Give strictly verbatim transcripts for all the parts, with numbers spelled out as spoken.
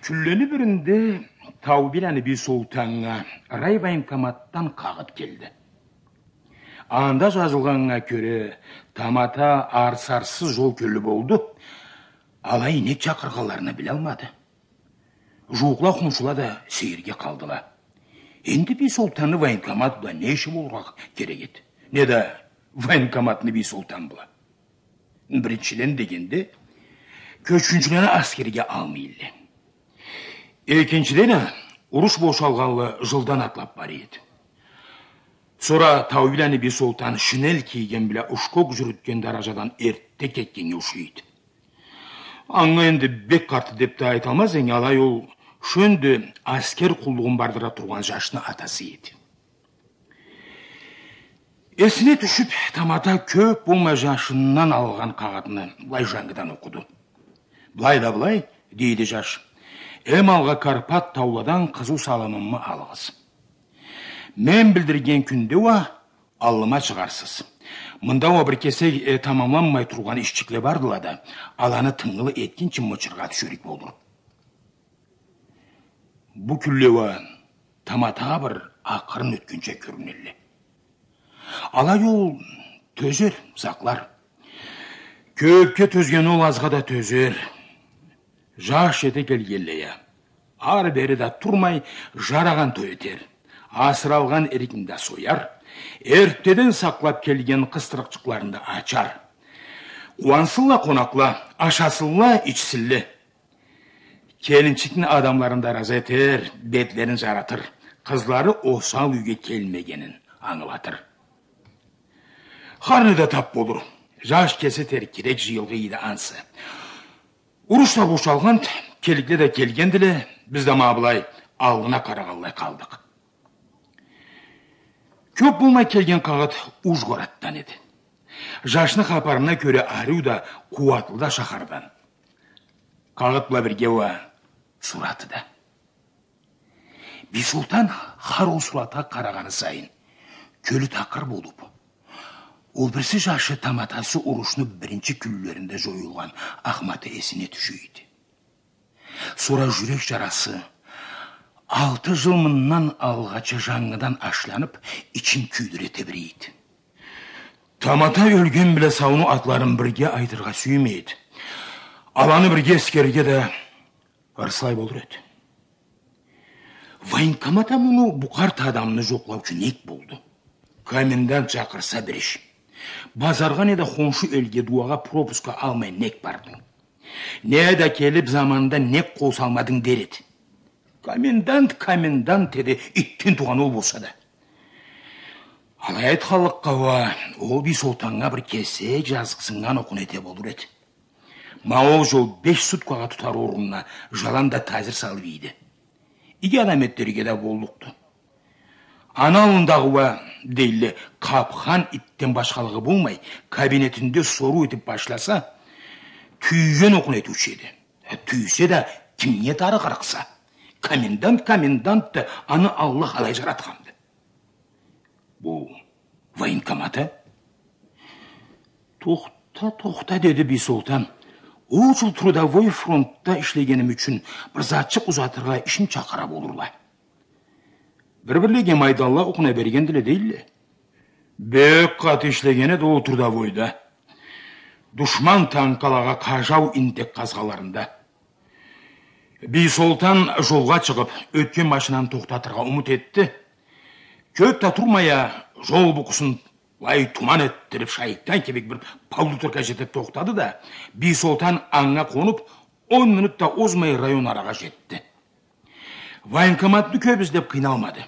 Кюнлени биринде Таубиланы Бийсолтаннга райвоенкоматдан къагъыт келди. Анда жазылгъаннга кёре, тамата арсарсыз жол кёллю болду. Алай не чакъыргъанларын билалмады. Жууукъла, хоншула да сейирге къалдыла. Энди Бийсолтанны военкомат бла не иши болургъа керек эди? Неда военкоматны Бийсолтан бла? Биринчиден дегенде, кёчгюнчюлени аскерге алмай элле. Экинчиден а, уруш бошалгъанлы жылдан атлаб бара эди. Сора Таубиланы Бийсолтан шинель кийген бла ушкок жюрютген даражадан эртте кетгеннге ушай эди. Анга энди бек къарты деб да айталмаз эдинг, алай ол шёндю аскер къуллугъун бардыра тургъан жашны атасы эди. Эсине тюшюб, тамата кёб болмай жашындан алгъан къагъытны былай жангыдан окъуду. — Былай да былай, — дейди жаш, — эм алгъа Карпат тауладан къызыу саламымы алыгъыз. Мен билдирген кюнде уа аллыма чыгъарсыз. Мында уа бир кесек, э, тамамланмай тургъан ишчикле бардыла да, аланы тынгылы этгинчи мычыргъа тюшерик болдур. Бу кюнле уа таматагъа бир акъырын ётгенча кёрюнелле. Алай ол тёзер, сакълар. Кёбге тёзген ол азгъа да тёзер. Жаш эте келгенлей а, ары-бери да турмай, жарагъан той этер. Асыралгъан эрикни да сояр. Эртдеден сакълаб келген къыстырыкъчыкъларын да ачар. Къууансынла къонакъла, ашасынла, ичсинле. Келинчикни адамларын да ыразы этер, бетлерин жарытыр. Къызлары осал юйге келмегенин ангылатыр. Хар не да таб болур. Жаш кеси этер керек жыйылгъа эди ансы. Уруш да бошалгъанды, келликле да келгендиле, биз да ма былай аллына къарагъанлай къалдыкъ. Кёб болмай келген къагъыт Ужгороддан эди. Жашны хапарына кёре, ариу да, къууатлы да шахардан. Къагъыт бла бирге уа сураты да. Бийсолтан хар ол суратха къарагъаны сайын кёлю такъыр болуб, ол бирси жашы таматасы урушну биринчи кюнлеринде жоюлгъан Ахматы эсине тюше эди. Сора жюрек жарасы алты жыл мындан алгъача жангыдан ашланыб, ичин кюйдюре тебрей эди. Тамата ёлген бла сауну атларын бирге айтыргъа сюймей эди. Аланы бирге эсгерирге да ырыслай болур эди. Военкоматда муну, бу къарт адамны жокълаучу нек болду? Комендант чакъырса бир иш. Базаргъа неда хоншу элге дуагъа пропуска алмай нек бардынг? Неда келиб заманында нек къол салмадынг дер эди. Комендант, комендант эди, итден туугъан ол болса да. Алай айтханлыкъгъа уа, ол Бийсолтаннга бир кесек жазыкъсыннган окъуна эте болур эди. Ма ол жол беш суткагъа тутар орунна жаланда тазир салыб ийди. Иги адам этерге да боллукъду. Аны аллындагъы уа, дейле, къапхан итден башхалыгъы болмай, кабинетинде соруу этиб башласа, тюйген окъуна этиучю эди. Э, тюйсе да, кимге тары къырыкъса? Комендант, комендант да, аны Аллах алай жаратханды. Бу военкомат а? Тохта, тохта, — деди Бийсолтан. — Ол жыл трудовой фронтда ишлегеним ючюн бир затчыкъ узатыргъа ишим чакъыра болурла. Бир-бирлеге майданла окъуна бергендиле дейле. Бек къаты ишлеген эди ол трудовойда. Душман танкалагъа къажау индек къазгъанларында. Бийсолтан жолгъа чыгъыб, ётген машинаны тохтатыргъа умут этди. Кёб да турмай а, жол букъусун былай туман этдириб, шайтан кибик бир полуторка жетиб тохтады да, Бийсолтан анга къонуб, он минут да озмай район арагъа жетди. Военкоматны кёб излеб къыйналмады.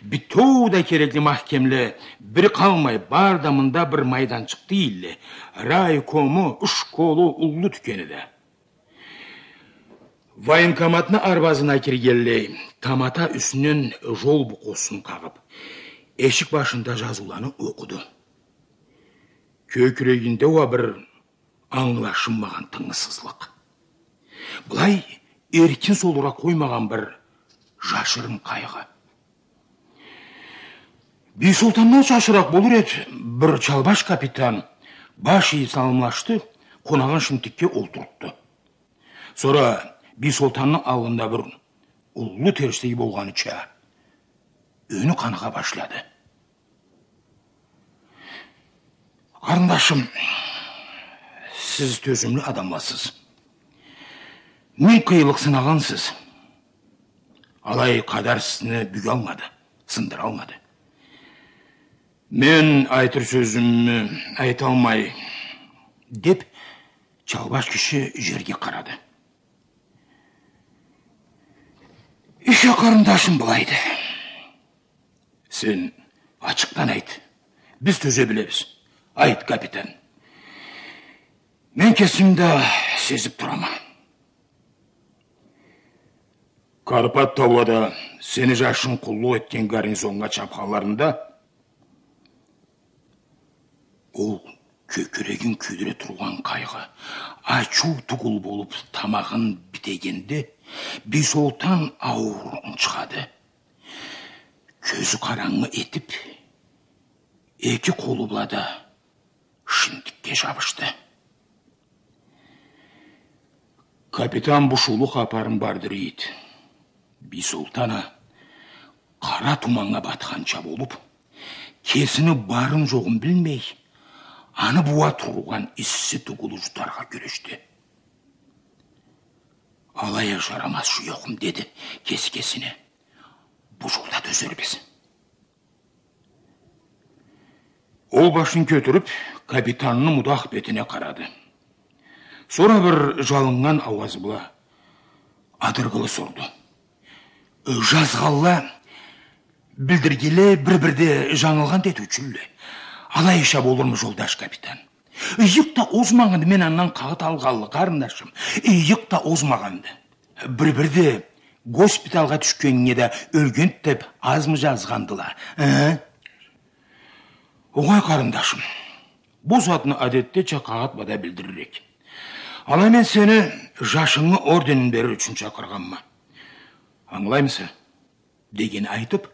Битеу да керекли махкемле бири къалмай, бары да мында бир майданчыкъ дейле. Райкому, школу, уллу тюкени да. Военкоматны арбазына киргенлей, тамата юсюнден жол букъусун къагъыб, эшик башында жазыуланы окъуду. Кёкюрегинде уа бир ангылашынмагъан тынгысызлыкъ. Былай эркин солургъа къоймагъан бир жашырын къайгъы. Бийсолтандан жашыракъ болур эди, бир чалбаш капитан баш ийиб саламлашды, къонагъын шинтикге олтуртду. Сора Бийсолтанны аллында бир уллу терслик болгъаныча, ёню къаныгъа башлады. Къарындашым, сиз тёзюмлю адамласыз. Минг къыйынлыкъ сынагъансыз. Алай къадар сизни бюгялмады, сындыралмады. Мен айтыр сёзюмю айталмай, — деп, чалбаш киши жерге къарады. Иши, къарындашым, былайды. Сен ачыкъдан айт. Биз тёзе билебиз. Айт, капитан. Мен кесим да сезип турама. Карпат таулада сени жашынг къуллукъ этген гарнизоннга чапханларында, ол кёкюрегин кюйдюре тургъан къайгъы, ачыу тюгюл болуп тамагъын битегенде, Бийсолтан ауур ынчхады. Кёзю къарангы этип, эки къолу бла да шинтикге жабышды. Капитан бушуулу хапарын бардыра эди. Бийсолтан а къара туманнга батханча болуп, кесини барын-жогъун билмей, аны бууа тургъан исси тюгюлю жутаргъа кюрешди. «Алай а жарамаз шу ёхум», — деди кеси кесине. «Бу жолда тёзербиз». Ол башын кётюрюп, капитанны мудах бетине къарады. Сора бир жалыннган ауазы бла адыргылы сорду: «Жазгъанла, билдиргенле бир-бирде жангылгъан этиучюлле. Алай эсе болурму, жолдаш капитан?» «Ыйыкъ да озмагъанды мен андан къагъыт алгъанлы, къарындашым. Ыйыкъ да озмагъанды. Бир-бирде госпиталгъа тюшгеннге да ёлгенди деп азмы жазгъандыла, э?» «Огъай, къарындашым. Бу затны адетдеча къагъыт бла да билдирир эдик. Алай мен сени жашынгы орденин берир ючюн чакъыргъанма. Ангылаймыса?» — дегенин айтып,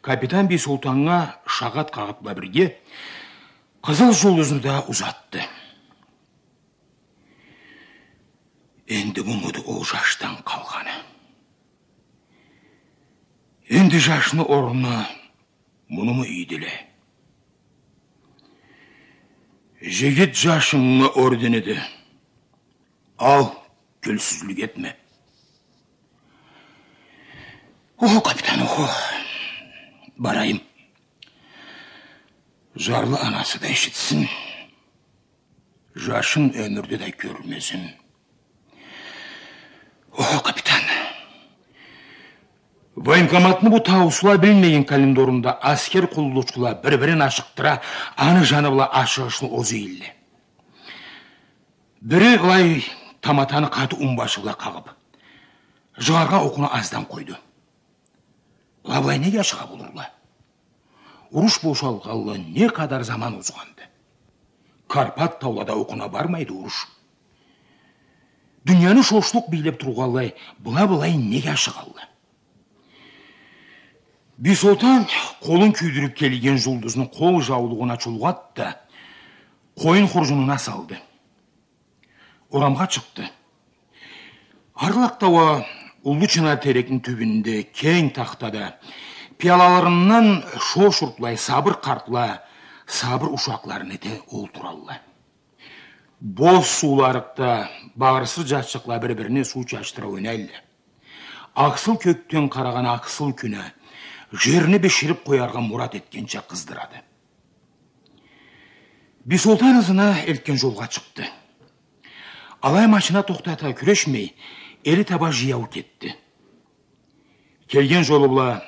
капитан Бийсолтаннга шагъат къагъыт бла бирге къызыл жулдузну да узатды. Энди бумуду ол жашдан къалгъаны? Энди жашны орнуна мунуму ийдиле? Жигит жашынгы ордениди. Ал, кюлсюзлюк этме. Охо, капитан, охо. Барайым. Жарлы анасы да эшитсин. Жашын ёмюрде да кёрмесин. Охо, капитан. Военкоматны бу тауусла билмеген коридорунда аскер къуллукъчула бир-бирин ашыкъдыра, аны жаны бла ашыгъышлы оза ийилле. Бири былай таматаны къаты унбашы бла къагъып, жыгъаргъа окъуну аздан къойду. Была былай неге ашыгъа болурла? Уруш бошалгъанлы не къадар заман озгъанды. Карпат таулада окъуна бармайды уруш. Дунияны шошлукъ бийлеп тургъанлай, была былай неге ашыгъалла? Бийсолтан къолун кюйдюрюп келген жулдузну къол жаулугъуна чулгъады да, къоюн хуржунуна салды. Орамгъа чыкъды. Арлакъда уа уллу чынар терекни тюбюнде, кенг тахтада, пиялаларындан шош уртлай сабыр къартла сабыр ушакъларын эте олтуралла. Боз сууларыкъда багъырсыз жашчыкъла бир-бирине суу чачдыра ойнайла. Акъсыл кёкден къарагъан акъсыл кюн а жерни биширип къояргъа мурат этгенча къыздырады. Бийсолтан ызына элтген жолгъа чыкъды. Алай машина тохтата кюрешмей, эли таба жаяу кетди. Келген жолу бла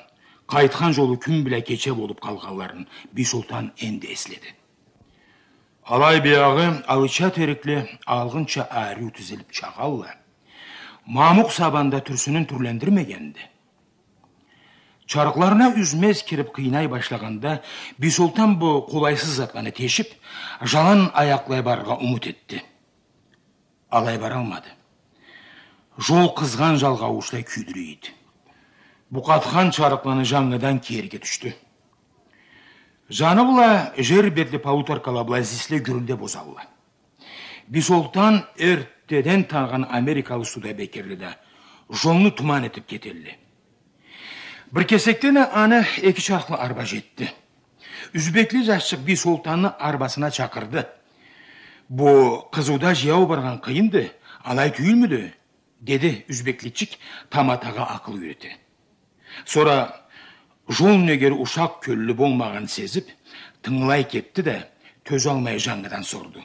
къайтхан жолу кюн бла кече болуп къалгъанларын Бийсолтан энди эследи. Алай биягъы алыча терекле алгъынча ариу тизилип чагъалла. Мамукъ сабан да тюрсюнюн тюрлендирмегенди. Чарыкъларына юзмез кирип къыйнай башлагъанда, Бийсолтан бу къолайсыз затланы тешип, жалан аякълай барыргъа умут этди. Алай баралмады. Жол къызгъан жалгъауучла кюйдюре эди. Букъатхан чарыкъланы жангыдан киерге тюшдю. Жаны бла жер бетли полуторкала бла зисле гюрюлдеп озалла. Бийсолтан эртдеден таныгъан америкалы студебекерли да Жолну туман этип кетелле. Бир кесекден а аны эки чархлы арба жетди. Юзбекли жашчыкъ Бийсолтанны арбасына чакъырды. — Бу къызыуда жаяу баргъан къыйынды, алай тюйюлмюдю? — деди юзбекличик таматагъа акъыл юйрете. Сора жол нёгери ушакъ кёллю болмагъанын сезип, тынгылай кетди да, тёзалмай жангыдан сорду: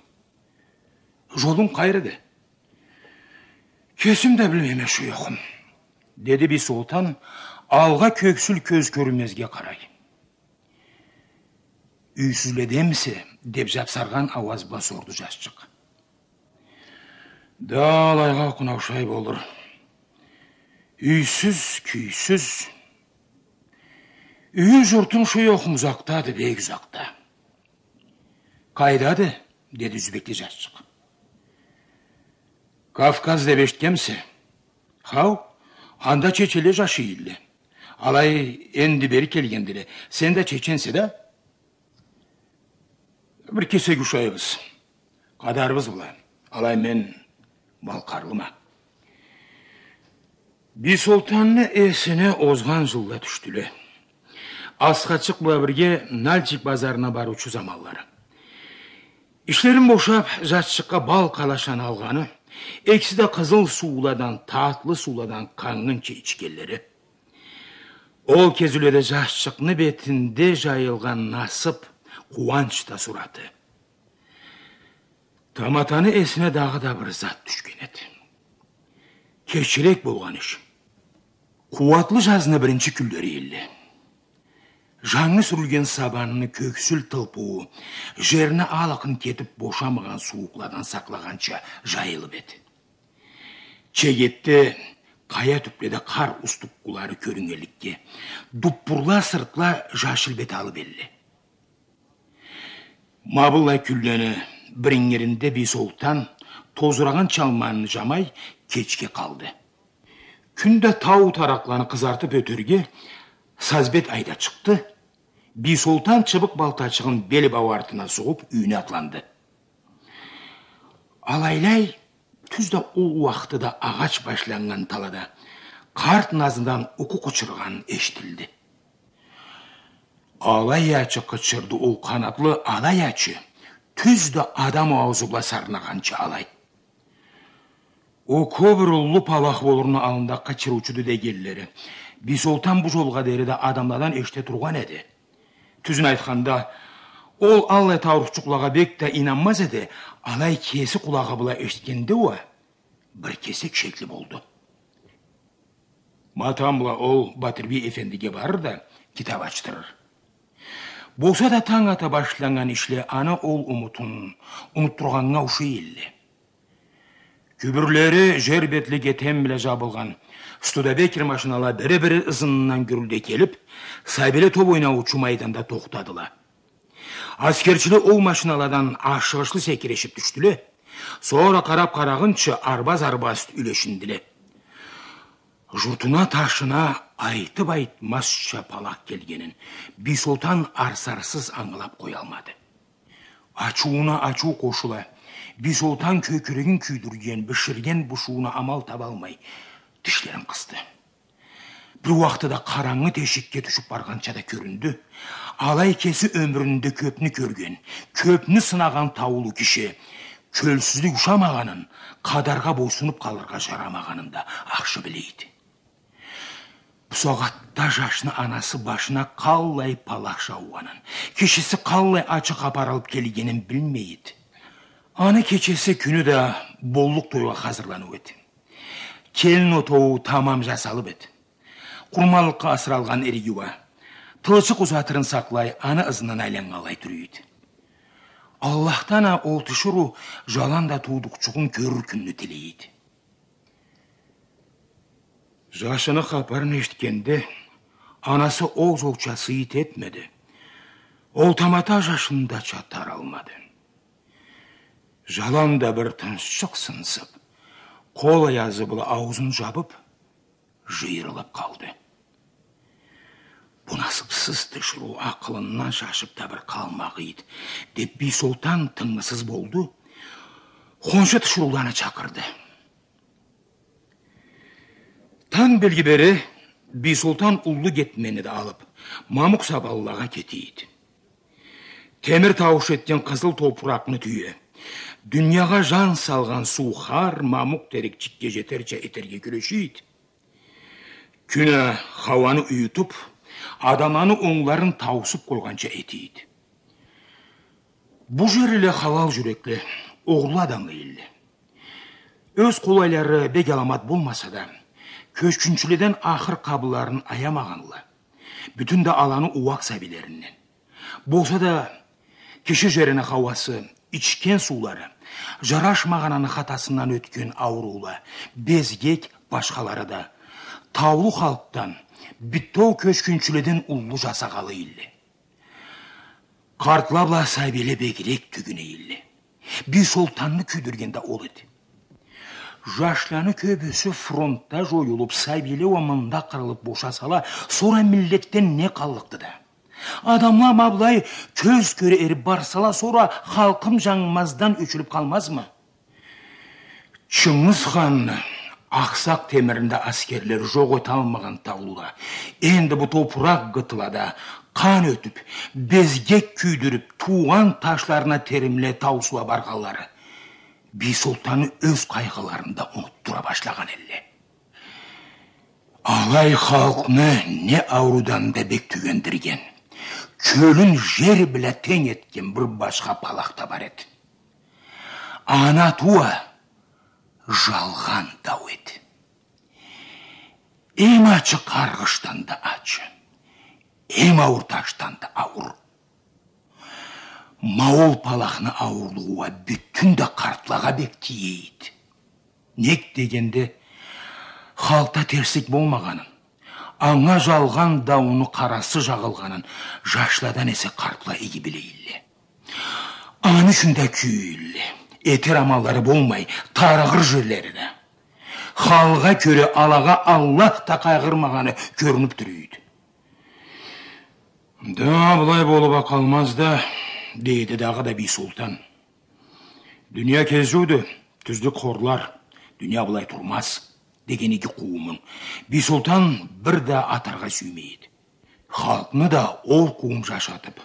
— Жолунг къайрыды? — Кесим да билмейме, шуёхум, — деди Бийсолтан, алгъа кёксюл кёз кёрюнмезге къарай. — Юйсюзледенмисе? — деп жапсаргъан ауаз бла сорду жашчыкъ. — Да, алайгъа окъуна ушай болур. Юйсюз, кюйсюз. Юйю-журтум, шуёхум, узакъдады, бек узакъда. — Къайдады? — деди юзбекли жашчыкъ. — Кавказ деп эшитгенмисе? — Хау, анда чеченле жашай элле. Алай энди бери келгендиле. Сен да чеченсе да. — Бир кесек ушайбыз. Къадарыбыз былай. Алай мен балкъарлыма. Бийсолтанны эсине озгъан жылла тюшдюле. Асхатчыкъ бла бирге Нальчик базарына барыучу заманлары. Ишлерин бошап, жашчыкъгъа бал къалашаны алгъаны, экиси да къызыл сууладан, татлы сууладан къаннгынча ичгенлери. Ол кезиуледе жашчыкъны бетинде жайылгъан насып, къууанч да сураты. Таматаны эсине дагъыда бир зат тюшген эди. Кечирек болгъан иш. Къууатлы жазны биринчи кюнлери элле. Жангы сюрюлген сабанны кёксюл тылпыуу жерни алыкъын кетип бошамагъан сууукъладан сакълагъанча жайылып эди. Чегетде къая тюпледе къар устукъгъулары кёрюннгенликге, дуппурла сыртла жашил бет алып элле. Ма быллай кюнлени бирингиринде Бийсолтан тозурагъан чалманын жамай кечге къалды. Кюн да тау таракъланы къызартып ётерге, Сазбет ай да чыкъды. Бийсолтан чыбыкъ балтачыгъын бел бау артына сугъуп, юйюне атланды. Алайлай, тюз да ол уахтыда агъач башланнган талада къарт назыдан уку къычыргъан эшитилди. Алай ачы къычырды ол къанатлы, алай ачы, тюз да адам ауузу бла сарнагъанча алай. Ол кёбюр уллу палах болурну аллында къычырыучуду дегенлери Бийсолтан бу жолгъа дери да адамладан эшите тургъан эди. Тюзюн айтханда, ол аллай таурухчукълагъа бек да ийнанмаз эди, алай кеси къулагъы бла эшитгенде уа бир кесек шекли болду. Матам бла ол Батырбий эфендиге барыр да, китап ачдырыр. Болса да, танг ата башланнган ишле аны ол умутун унутдургъаннга ушай элле. Кюбюрлери жер бетли кетен бла жабылгъан Студебекер машинала бири-бири ызындан гюрюлдей келип, сабийле топ ойнаучу майданда тохтадыла. Аскерчиле ол машиналадан ашыгъышлы секирешип тюшдюле. Сора къарап-къарагъынчы арбаз-арбаз юлешиндиле. Журтуна, ташына айтып айтмазча палах келгенин Бийсолтан арсарсыз ангылап къоялмады. Ачыууна ачыуу къошула, Бийсолтан кёкюрегин кюйдюрген, биширген бушууна амал табалмай, тишлерин къысды. Бир уахтыда къарангы тешикге тюшюп баргъанча да кёрюндю. Алай кеси ёмюрюнде кёпню кёрген, кёпню сынагъан таулу киши кёлсюзлюк ушамагъанын, къадаргъа бойсунуп къалыргъа жарамагъанын да ахшы биле эди. Бусагъатда жашны анасы башына къаллай палах жаугъанын, кишиси къаллай ачы хапар алып келгенин билмей эди. Аны кечеси, кюню да боллукъ тойгъа хазырланыу эди. Келин отоуу тамам жасалып эди. Къурманлыкъгъа асыралгъан ириги уа, тылычыкъ узатырын сакълай, аны ызындан айланнганлай тура эди. Аллахдан а ол тиширыу жаланда туудукъчугъун кёрюр кюнню тилей эди. Жашыны хапарын эшитгенде, анасы ол жолча сыйыт этмеди. Ол тамата жашындача таралмады. Жаланда бир тынчыкъ сынсып, къол аязы бла ауузун жабып, жыйырылып къалды. Бу насыпсыз тиширыу акъылындан шашып да бир къалмагъыйды, деп, Бийсолтан тынгысыз болду. Хоншу тиширыуланы чакъырды. Танг белги бере, Бийсолтан уллу кетменни да алып, Мамуксабанлагъа кете эди. Темир таууш этген къызыл топуракъны тюе, дуниягъа жан салгъан суу хар мамукъ терекчикге жетерча этерге кюреше эди. Кюн а хауаны уютуп, адамланы онгларын тауусуп къойгъанча эте эди. Бу жерлиле халал жюрекле, огъурлу адамла эдиле. Ёз къолайлары бек аламат болмаса да, кёчгюнчюледен ахыр къабылларын аямагъанла. Бютюн да аланы ууакъ сабийлеринден. Болса да, киши жерини хауасы, ичген суулары, жарашмагъан аны хатасындан ётген ауруула, безгек, башхалары да таулу халкъдан, битеу кёчгюнчюледен уллу жасагъалы эдиле. Къартла бла сабийле бегирек тюгюн эдиле. Бийсолтанны кюйдюрген да ол эди. Жашланы кёбюсю фронтда жоюлуп, сабийле уа мында къырылып бошасала, сора миллетден не къаллыкъды да? Адамла ма былай кёз кёре эрип барсала, сора халкъым жангымаздан ёчюлюп къалмазмы? Чынгыз ханны, Акъсакъ Темирни да аскерлери жокъ эталмагъан таулуда, энди бу топуракъ гытылада къан ётюп, безгек кюйдюрюп, туугъан ташларына теримле таусула баргъанлары Бийсолтанны ёз къайгъыларын да унутдура башлагъан эдиле. Алай халкъны не аурудан да бек тюгендирген, кёлюн жер бла тенг этген бир башха палах да бар эди. Аны аты уа жалгъан дау эди. Эм ачы къаргъышдан да ачы, эм ауур ташдан да ауур. Ма ол палахны ауурлугъу уа бютюн да къартлагъа бек тие эди. Нек дегенде, халкъда терслик болмагъанын, анга жалгъан дауну къарасы жагъылгъанын жашладан эсе къартла иги биле эдиле. Аны ючюн да кюе эдиле. Этер амаллары болмай, тарыгъыр жерлери да. Халгъа кёре, алагъа Аллах да къайгъырмагъаны кёрюнюп тура эди. Да былай болуп а къалмаз да, — дейди дагъыда Бийсолтан. — Дуния кезиудю, тюзлюк хорлар, дуния былай турмаз, — деген эди къууумун. Бийсолтан бир да атаргъа сюймей эди. Халкъны да ол къууум жашатып,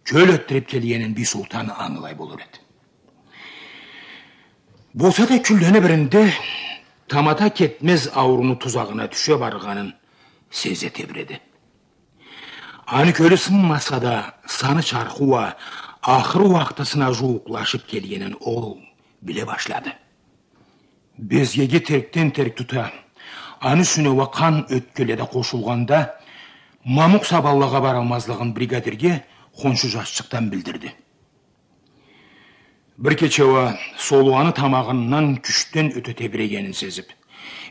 кёл этдирип келгенин Бийсолтан ангылай болур эди. Болса да, кюнлени биринде тамата кетмез ауруну тузагъына тюше баргъанын сезе тебиреди. Аны кёлю сынмаса да, саны-чархы уа ахыр уахтысына жууукълашып келгенин ол биле башлады. Безгеги теркден-терк тута, аны юсюне уа къан ёпкеле да къошулгъанда, Мамуксабанлагъа баралмазлыгъын бригадирге хоншу жашчыкъдан билдирди. Бир кече уа солугъаны тамагъындан кючден ёте тебирегенин сезип,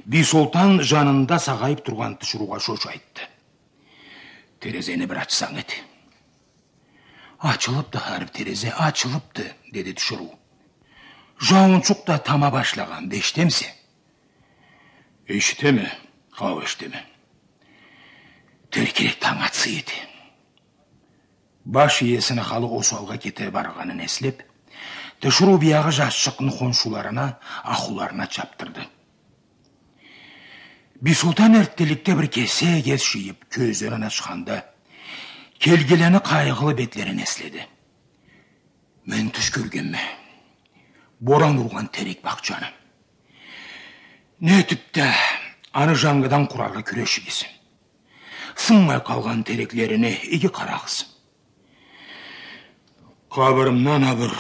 Бийсолтан жанында сагъайып тургъан тиширыугъа шош айтды: — Терезени бир ачсанг эди. — Ачылыпды, харип терезе, ачылыпды, — деди тиширыу. — Жауунчукъ да тама башлагъанды, эшитемисе? — Эшитеме, хау, эшитеме. — Теркирек танг атса эди. Баш иесини халы осалгъа кете баргъанын эслеп, тиширыу биягъы жашчыкъны хоншуларына, ахлуларына чапдырды. Бийсолтан эртденликде бир кесек эс жыйып, кёзлерин ачханда, келгенлени къайгъылы бетлерин эследи. — Мен тюш кёргенме. Боран ургъан терек бахчаны. Нетип да, аны жангыдан къураргъа кюрешигиз. Сынмай къалгъан тереклерине иги къарагъыз. Къабырымдан а бир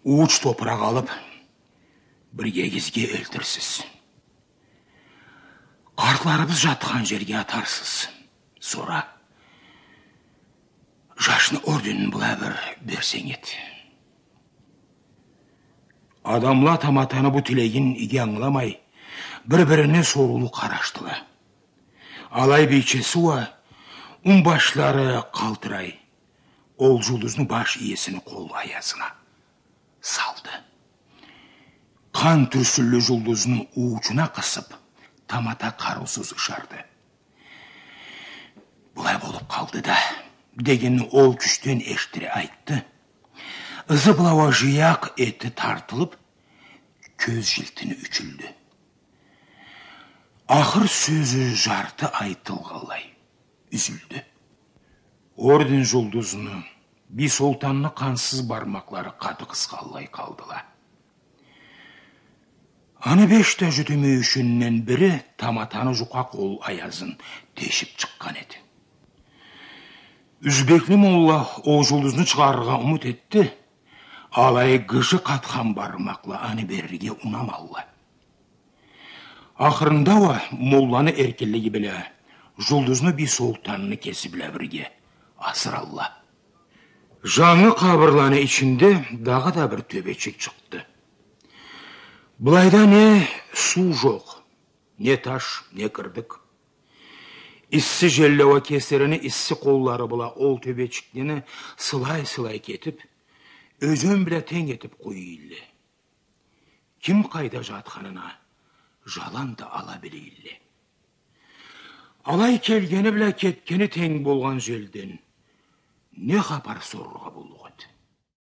ууч топуракъ алып, биргегизге элтирсиз. Къартларыбыз жатхан жерге атарсыз. Сора жашны орденин былай бир берсенг эди. Адамла таматаны бу тилегин иги ангыламай, бир-бирине сорулу къарашдыла. Алай бийчеси уа, унбашлары къалтырай, ол жулдузну баш иесини къол аязына салды. Къан тюрсюнлю жулдузну уучуна къысып, тамата къарыусуз ышарды. — Былай болуп къалды да, — дегенни ол кючден эшитдире айтды. Ызы бла уа жыякъ эти тартылып, кёз жилтини ёчюлдю. Ахыр сёзю жарты айтылгъанлай юзюлдю. Орден жулдузну, Бийсолтанны къансыз бармакълары къаты къысханлай къалдыла. Аны беш да жюдю мюйюшюнден бири таматаны жукъа къол аязын тешип чыкъгъан эди. Юзбекли молла ол жулдузну чыгъарыргъа умут этди, алай гыжы къатхан бармакъла аны берирге унамалла. Ахырында уа молланы эркинлиги бла жулдузну Бийсолтанны кеси бла бирге асыралла. Жангы къабырланы ичинде дагъыда бир тёбечик чыкъды. Былайда не суу жокъ, не таш, не кырдык. Исси желле уа кеслерини исси къоллары бла ол тёбечиклени сылай-сылай кетип, ёзен бла тенг этип къуюйла. Ким къайда жатханын а жаланда ала билейла. Алай келгени бла кетгени тенг болгъан желден не хапар сорургъа боллукъ эди?